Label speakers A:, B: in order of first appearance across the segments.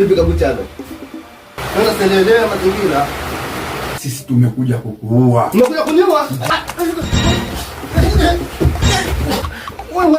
A: Vipi Kabuchalo? Naona sielewi mazingira.
B: Sisi tumekuja kukuua.
A: Umekuja kuniua? Wewe.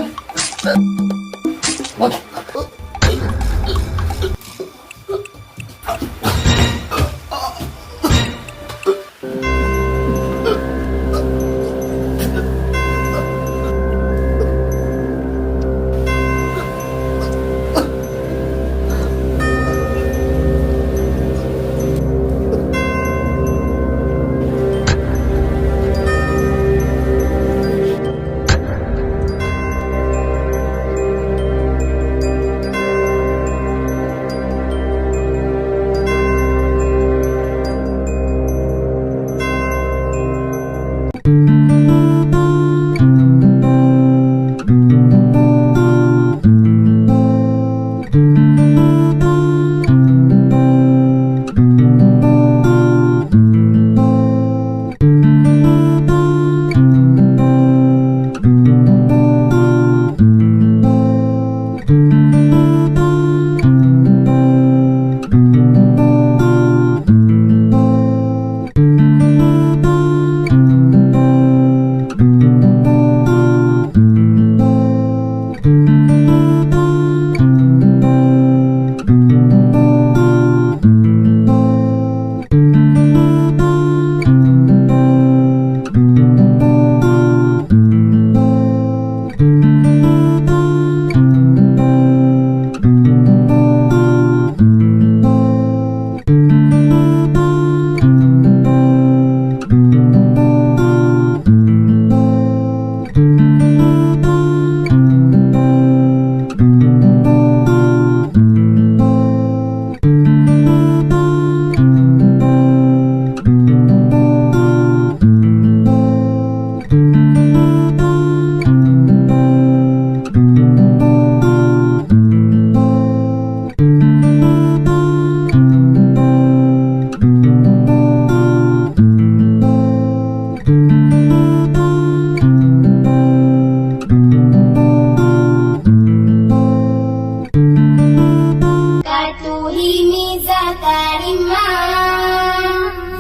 C: Katuhimiza Karima,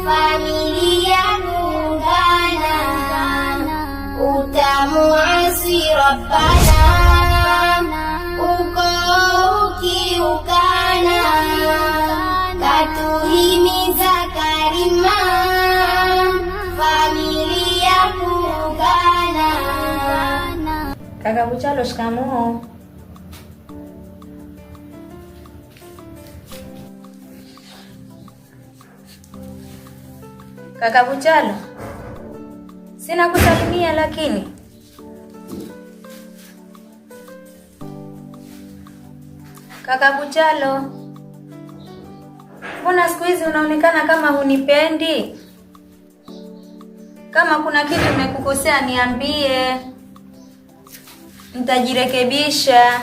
C: familia kuungana, utamuasi Rabbana, uko ukiukana. Katuhimiza Karima, familia kuungana.
D: Kaka Buchalo, shikamoo. Kaka Buchalo, sina kusalimia lakini. Kaka Buchalo, mbona siku hizi unaonekana kama hunipendi? Kama kuna kitu nimekukosea niambie, nitajirekebisha.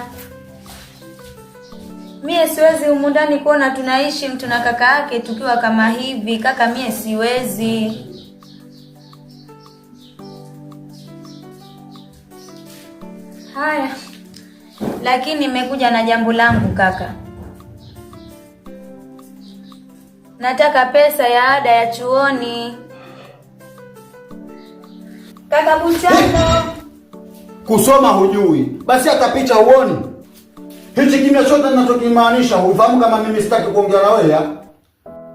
D: Mie siwezi humu ndani kuona tunaishi mtu na kaka yake tukiwa kama hivi. Kaka, mie siwezi. Haya, lakini nimekuja na jambo langu kaka. Nataka pesa ya ada ya chuoni. Kaka Buchalo.
B: Kusoma hujui, basi hata picha huoni. Hichi kimya chote ninachokimaanisha hufahamu kama mimi sitaki kuongea na wewe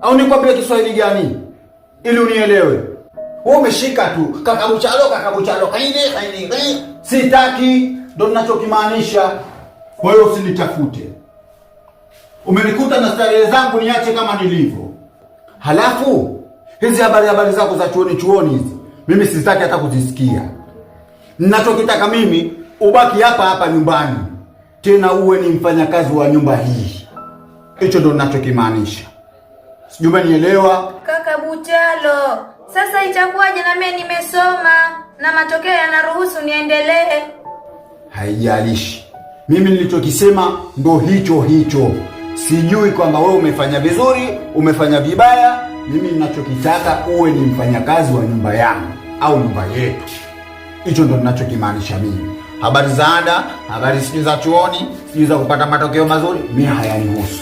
B: au nikwambie Kiswahili gani ili unielewe? Wewe umeshika tu kaka Buchalo, kaka Buchalo, kaine kaine kaine. Sitaki, ndo ninachokimaanisha. Kwa hiyo usinitafute. Umenikuta na starehe zangu, niache kama nilivyo. Halafu hizi habari habari zako za chuoni chuoni hizi mimi sizitaki hata kuzisikia. Ninachokitaka mimi ubaki hapa hapa nyumbani, tena uwe ni mfanyakazi wa nyumba hii. Hicho ndo ninachokimaanisha. Sijui umenielewa?
D: Kaka Buchalo, sasa itakuwaje na mimi nimesoma na matokeo yanaruhusu niendelee?
B: Haijalishi, mimi nilichokisema ndo hicho hicho. Sijui kwamba wewe umefanya vizuri, umefanya vibaya. Mimi ninachokitaka uwe ni mfanyakazi wa nyumba yangu au nyumba yetu. Hicho ndo ninachokimaanisha mimi. Habari za ada, habari sijui za chuoni, sijui za kupata matokeo mazuri, mimi hayanihusu.